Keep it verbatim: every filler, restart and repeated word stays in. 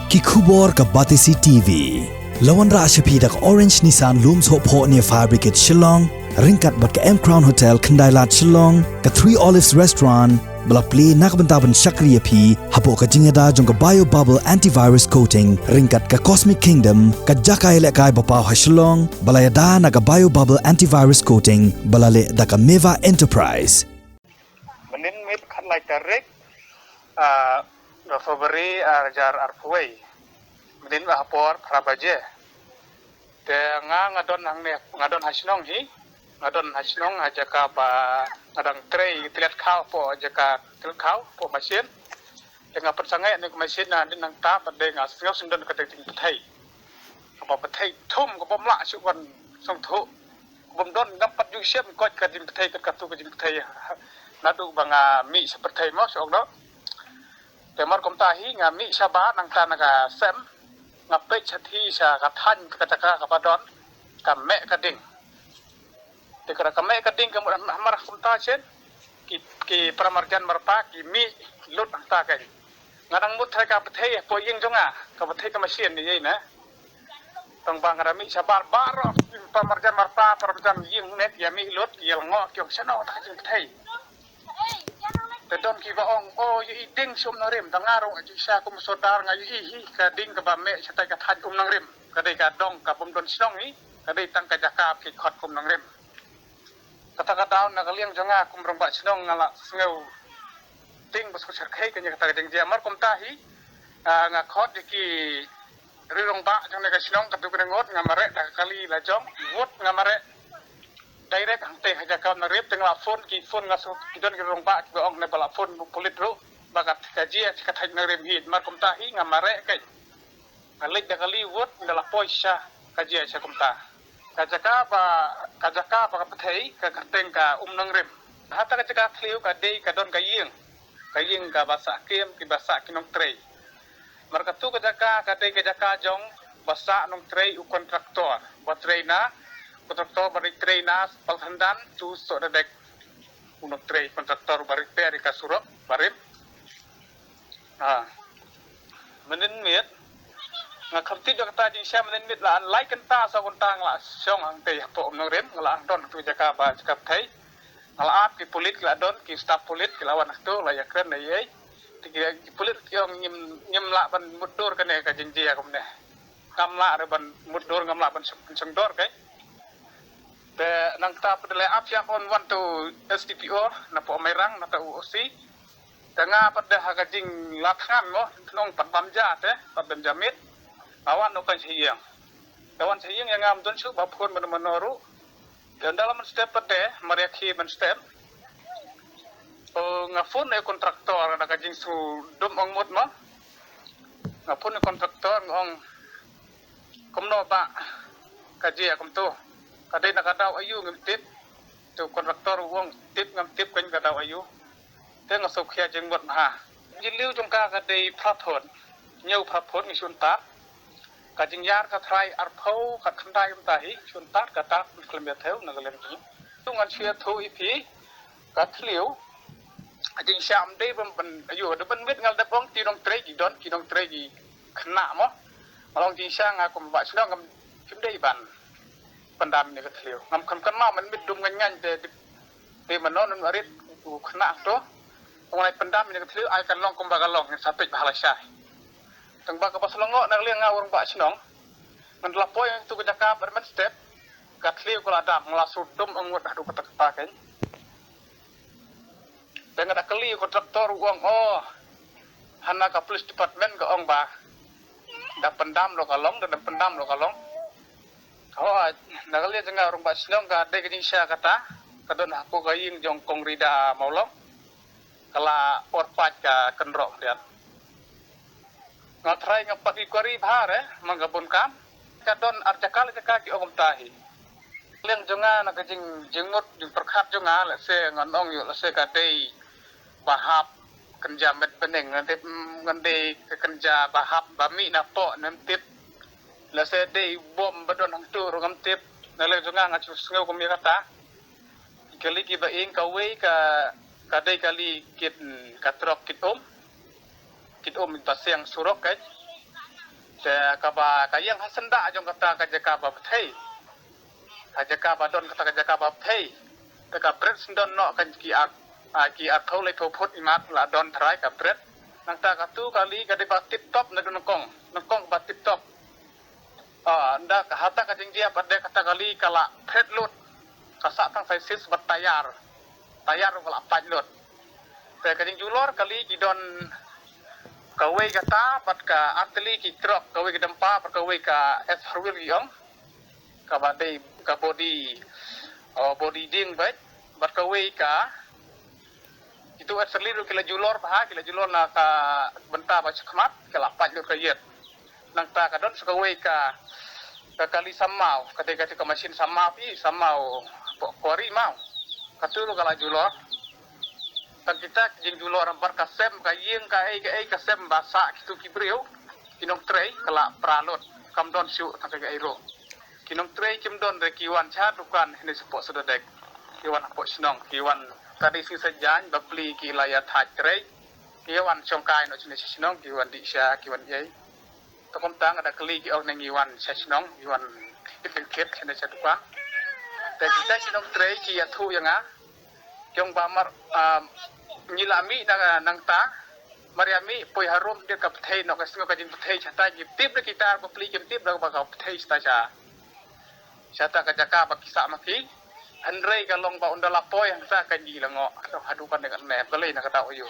Ki khubor ka Batesi T V. La wanrah sha phi da ka Orange Nissan Lum Sohphoh near Fire Brigade Shillong, ryngkat bad ka M Crown Hotel Khyndailad Shillong, ka Three Olives Restaurant, ba la plie na ka bynta ban shakri ïa phi hapoh ka jingïada jong ka Bio Bubble Antivirus Coating, ryngkat ka Cosmic Kingdom, ka jaka ïalehkai ba paw ha Shillong, ba la ïada na ka Bio Bubble Antivirus Coating, ba la leh da ka Meva Enterprise. Mynnin miet khatlai tarik, ah, February ar hajar arphew wei. Mynnin ha por phra baje. Te nga nga don hangne, nga don ha shnong hi. Nga don ha shnong ha jaka ba nga dang trei tylliat khaw hapoh jaka tylliat khaw hapoh mashin. Te nga pynsangeh ne ka mashin na ding nangta ba dei nga sngew sngewdon ka dei ding pyrthei. Kaba pyrthei thum kaba mlah shu wan sngewthuh. Kaba mdon ngam pat ju shem koit ka ding pyrthei kat katu ka ding pyrthei. Naduh ba nga mih sha pyrthei mo shu ong no. Te mar kumta hi nga mih shabar nangta na ka sem, nga peit shathie sha ka thaiñ ka jaka kaba don ka meh ka ding. Te ka meh ka ding ka mut hamar kumta shen ki, ki paramarjan marpa ki mih lut hangta ka. Nga dang mut trai ka pyrthei hapoh ïing jong nga, ka pyrthei ka mashin ne ïa na. Tang ba nga da mih shabar baroh ki paramarjan marpa, paramarjan ïing ne ki ïa mih lut, ki ïa lyngngoh ki ong shano ta ka jingpyrthei. Te don kiba ong, o, ïohi ding sha um nongrim, tang nga ruh jingshisha kum sordar nga ïohi hi ka ding kaba meh shatai ka thaiñ um nongrim. Ka dei ka dong ka bym don shnong hi, ka dei tang ka jaka ki khot kum nongrim. Kata ka daw na ka liang jong nga kum rangbah shnong nga la sngew ding ba sngewsarkhei kane kata ka jingjia. Mar kumta hi, ah, nga khot ïa ki ri rangbah jong ne ka shnong katu ka ngut nga mareh da ka kali la jong, wut nga mareh. Direct hangtei ha jaka um nongrim te nga la phone ki phone nga shu ki don ki rangbah kiba ong ne ba la phone pulit ruh ba ka, ka jia ka thaiñ nongrim hi, mar kumta hi nga mareh ka. Nga leit da ka kali wut nga la poi sha ka jia sha kumta. Ka jaka ba, ka jaka ba ka pyrthei ka kyrteng ka um nongrim. Hata ka jaka thliew ka dei ka don ka ïing. Ka ïing kaba sah kem kiba sah ki nongtrei. Mar katu ka jaka ka dei ka jaka jong ba sah nongtrei u kontraktor. Ba trei na kontraktor ba ri trei na Palthandan tu Sohdadek. U nongtrei kontraktor ba repair ïa ka surok barim. Ha. Mynnin miet nga kham tip ïa kata jingshisha mynnin miet la an lai kynta saw kynta nga la shong hangtei hapoh um nongrim nga la ang don tu jaka ba jaka pyrthei. Nga la ap ki pulit ki la don ki staff pulit ki la wan hangtu la ïakren la ïa. Te ki, ki pulit ki ong ngim, ngim lah ban mutdur kane ka jingjia kumne. Ngam lah re ban mutdur ngam lah ban shong, shong dor kai. Te nangta pat de la ap ïa ka on wan tu S D P O na poh Mairang na ta u O C. Te nga pat de ha ka jinglathngan mo, nong pat bam ja te, pat bam ja miet. Nga wan noh kan sha ïing. Te wan sha ïing ïa nga ym don shuh ba phone mano mano ruh. Te ynda la mynstep pat de, mar ïa khie mynstep. O, nga phone ïa kontraktor na ka jingsngewdum ong mut mo. Nga phone ïa kontraktor nga ong kumno ba ka jia kumtu. Ka dei na ka daw aïu ngim tip. Te u kontraktor u ong tip ngam tip kane ka daw aïu. Te nga sngewkhia jingmut bha. Jylliew jong ka ka dei phra thot. Hynñiew phra thot ngi shun tat. Ka jingïar ka trai arphew khatkhyndai kumta hi shun tat ka tat khlem ïa thew na ka lem jong. Tu ngan shu ïathuh ïa phi ka thliew. Ka jingshisha ym dei ban, ban, aïu, dei ban miet ngal dep ong ki nongtrei ki don, ki nongtrei ki khynnah mo. Nga long jingshisha nga kum ba shnong ngam, kim dei ban pyndam ïa ka thliew. Ngam khlem kynmaw mynmiet dum ngaiñ ngaiñ te dei, dei mano nun arit u khynnah to. Ong nai pyndam ïa ka thliew ai kan long kumba ka long, ngin sa peit ba ha lashai. Tang ba kaba shu lyngngoh na ka liang nga u rangbah shnong. Ngan la poi tu ka jaka ba mynstep ka thliew ka la dam, nga la shu dum ong ngut haduh katta katta keiñ. Te nga da kylli u kontraktor u ong, o, hana ka police department ka ong ba da pyndam lo ka long, da pyndam lo ka long. Ho, na ka liang jong nga u rangbah shnong ka dei ka jingshisha kata ka don hapoh ka ïing jong Kong Rida Mawlong. Ka la or pait ka kynroh khyndiat. Nga tharai nga pat inquiry bha re man ka bun kam. Ka don ar jaka le jaka ki ong kumta hi. Liang jong nga na ka jing, jingmut jingpyrkhat jong nga lehse ngan ong ïoh lehse ka dei ba hap kynja met bneng ngan tip, mm, ngan dei ka kynja ba hap ba mih na poh ngam tip. Lehse dei bom ba don hangtu ruh ngam tip. Na liang jong nga nga shu sngew kum ïa kata. Kali kiba ing kawei ka, ka dei kali kit, ka trok kit um. Kit um ba siang surok kan. Te kaba ka ïeng ha syndah jong kata ka jaka ba pyrthei, ka jaka ba don kata ka jaka ba pyrthei, te ka bret sdang noh ka ki ar, ah, ki arphew laiphew phut imat la don trai ka bret. Nangta katu kali ka dei ba tip top na dun kong, na kong ba tip top. Ah, nda ka hata ka jingjia pat de kata kali ka la phet lut. Ka sah tang saisis bad tayar. Tayar ka la pait lut. Te ka jingjulor kali ki don kawei kata bad ka artylli ki trok, kawei ka dampa bad kawei ka S four wheel ki ong. Kaba dei ka body, oh, body ding bad, bad kawei ka kitu artylli ruh ki la julor bha, ki la julor na ka bynta ba shakhmat, ki la pait lut ka ïet. Nangta ka don sa kawei ka, ka kali sammaw, kata kata ka machine sammaw pi, sammaw pok kwari maw. Katu ruh ka la julor. Tang kita ka jingjulor bad ka sem, ka ïing, ka ei ka ei ka sem ba sah kitu ki briew ki nongtrei ka la pra lut. Kam don shuh tang ka ei ruh. Ki nongtrei kim don re, ki wan sha dukan hynne sha pok Sodadek. Ki wan pok shnong, ki wan ka dei sngi Saitjaiñ ba pli ki la ïa thait trei. Ki wan shongkai noh shane sha shnong, ki wan dih sha, ki wan ei. Te kumta nga da kylli ki ong ne ngi wan sha shnong, ngi wan kit kit shane sha dukan. Te kita ki nongtrei ki ïathuh ïa nga. Ki ong ba mar, ah, ngi la mih na nangta. Mar ïa mih poi harum dei ka pyrthei noh ka sngew ka jingpyrthei, shata ki tip da kita ba pli kim tip da ba ka pyrthei shata sha. Shata ka jaka ba ki sah ma ki. Hynrei ka long ba ynda la poi hangta ka ngi la ngoh. Ka long haduh kane kane, balei na ka daw ayu.